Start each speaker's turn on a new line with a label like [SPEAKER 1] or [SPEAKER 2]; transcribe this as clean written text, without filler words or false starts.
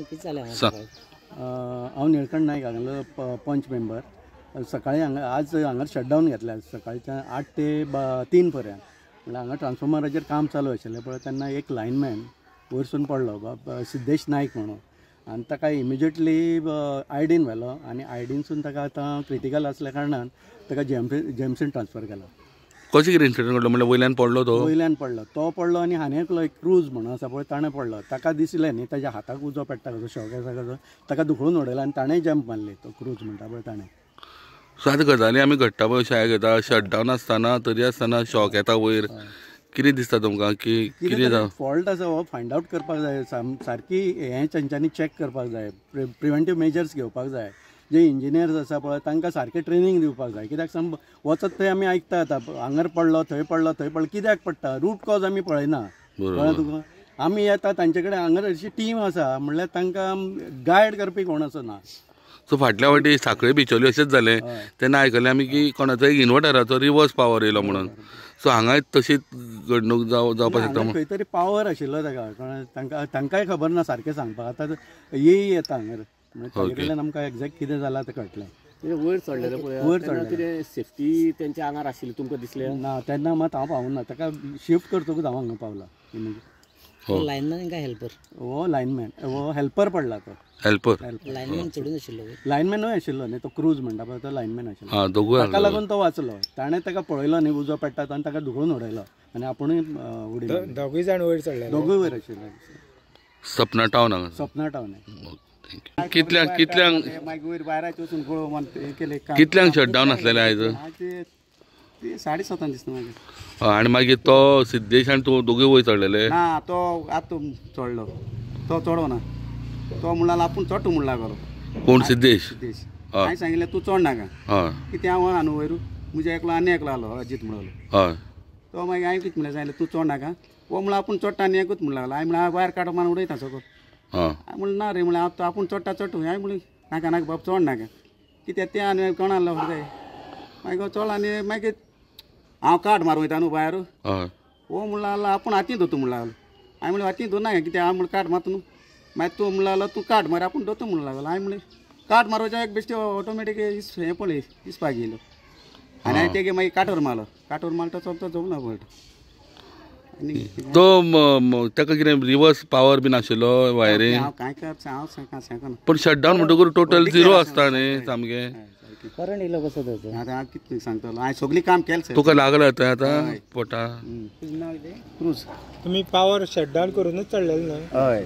[SPEAKER 1] कितें जालें?
[SPEAKER 2] हांव निळकंठ नायक, हांगलो पंच मेंबर. सकाळी हांगा आज हांगा शटडावन घेतल्या सकाळच्या 8 ते 3 पर्यंत. म्हणल्यार हांगा ट्रान्सफॉर्मराचेर काम चालू आशिल्लें पळय, तेन्ना एक लायनमॅन वयरसून पडलो, सिद्धेश नायक म्हणून, आनी ताका इमिजिएटली आयडीन व्हेलो आनी आयडीनसून ताका आतां क्रिटिकल आसल्या कारणान ताका जेएमसीन ट्रान्सफर केला.
[SPEAKER 3] कशें कितें इन्सिडंट घडलो? म्हणल्यार वयल्यान पडलो तो?
[SPEAKER 2] वयल्यान पडलो तो, पडलो आनी आनी एकलो एक क्रूज म्हणून आसा पळय, ताणें पडलो. ताका दिसलें न्ही ताज्या हाताक उजो पेट्टा कसो, शॉक आसा कसो, ताका धुकळून उडयलो आनी ताणें जंप मारली, तो क्रूज म्हणटा पळय ताणें.
[SPEAKER 3] सो आतां गजाली आमी घडटा पळय, शाळेक येता शटडावन आसतना तरी आसतना शॉक येता वयर, कितें दिसता तुमकां की कितें
[SPEAKER 2] फॉल्ट आसा हो फायंड आवट करपाक जाय, सारकी हें तेंच्यांनी चॅक करपाक जाय, प्रिवेंटीव मेजर्स घेवपाक जाय. जे इंजिनियर्स आसा पळय तांकां सारकें ट्रेनींग दिवपाक जाय. कित्याक सांग, वचत थंय आमी आयकता आतां हांगर पडलो थंय पडलो थंय पडलो, कित्याक पडटा रूट कॉज आमी पळयना. कळ्ळें तुका? आमी येता तांचे कडेन हांगर अशी टीम आसा म्हणल्यार तांकां गायड करपी कोण आसना. ना.
[SPEAKER 3] सो फाटल्या फावटी साखळे बिचोली अशेंच जालें तेन्ना आयकलें आमी की कोणाचो एक इन्वर्टराचो रिवर्स पावर येयलो म्हणून. सो हांगाय तशीच घडणूक जावपाक शकता.
[SPEAKER 2] खंय तरी पावर आशिल्लो ताका, तांकां तांकांय खबर ना सारकें सांगपाक. आतां येय येता हांगर, ताजे आमकां एग्जॅक्ट कितें जालां तें कळटलें.
[SPEAKER 4] वयर चडलेले पळय,
[SPEAKER 2] वयर चडलें
[SPEAKER 4] कितें सेफ्टी तेंच्या आंगार आशिल्ली तुमकां दिसलें
[SPEAKER 2] ना तेन्ना? मात हांव पावूना, ताका शिफ्ट करतकूच हांव हांगा पावला.
[SPEAKER 1] लायनमॅन काय हेल्पर?
[SPEAKER 2] हो लायनमॅन, हो हेल्पर पडला तो.
[SPEAKER 3] हेल्पर
[SPEAKER 1] लायनमॅन चडून आशिल्लो?
[SPEAKER 2] लायनमॅनूय आशिल्लो न्ही तो, क्रूज म्हणटा पळय तो लायनमॅन आशिल्लो. ताका लागून तो वाचलो. ताणें ताका पळयलो न्ही उजो पेट्टा आनी ताका धुकळून उडयलो आनी आपुणूय उडी.
[SPEAKER 5] दोगूय जाण वयर चडले,
[SPEAKER 2] दोगूय वयर आशिल्ले.
[SPEAKER 3] सपना टावन हांगा,
[SPEAKER 2] सपना टावन.
[SPEAKER 3] कितल्यांक कितल्यांक कितल्यांक शटडावन आसलेलें आयज?
[SPEAKER 6] 7:30 दिसता मागीर.
[SPEAKER 3] आनी मागीर तो सिद्धेश आनी तूं दोगूय वयर चडलेले?
[SPEAKER 6] ना, तो आतां चडलो, तो चडो ना, तो म्हणला आपूण चडटा म्हण लागलो.
[SPEAKER 3] कोण? सिद्धेश?
[SPEAKER 6] सिद्धेश. हांवें सांगिल्लें तूं चड नाका, कितें हांव न्हू वयर म्हज्या एकलो आनी एकलो आलो अजीत म्हणलो. तो मागीर हांवें कितें म्हणलें, सांगिल्लें तूं चड नाका, हो म्हणल्यार आपूण चडटा आनी एकूच म्हण लागलो. हांवें म्हणलें वायर काडून मान उडयता सगळो. हांवें म्हणलें ना रे, म्हणलें हांव आपूण चडटा चडटा. हांवें म्हणलें नाका नाका बाब चड नाका, कित्याक तें आनी कोण आसलो जाय. मागीर चड आनी मागीर हांव काट मारूं वयता न्हू भायर, हो म्हणला आपूण हातीन धरता म्हण लागलो. हांवें म्हणलें हातीन धर नाका, कित्याक हांव म्हणलें काट मारता न्हू. मागीर तूं म्हणला तूं काट मार, आपूण धरता म्हणून लागलो. हांवें म्हणलें काट मारपाचें एक बेश्टें ऑटोमॅटीक हें पळय इसपाक येयलो आनी हांवें तेगे मागीर काटोर मारलो, काटोर मारता चलता जमना पडटा.
[SPEAKER 3] तो ताका कितें रिवर्स पावर बीन आशिल्लो वायरीन?
[SPEAKER 6] हांव कांय हांव सांगना.
[SPEAKER 3] पूण शटडावन म्हणटकूच टोटल झिरो आसता न्ही सामकें.
[SPEAKER 1] करंट येयलो कसो तो?
[SPEAKER 6] आतां हांव कितें सांगतलो, हांवें सगळीं काम केलें.
[SPEAKER 3] तुका लागला थंय आतां पोटा?
[SPEAKER 6] क्रूज.
[SPEAKER 5] तुमी पावर शटडावन करूनच चडलेले न्हय?
[SPEAKER 6] हय.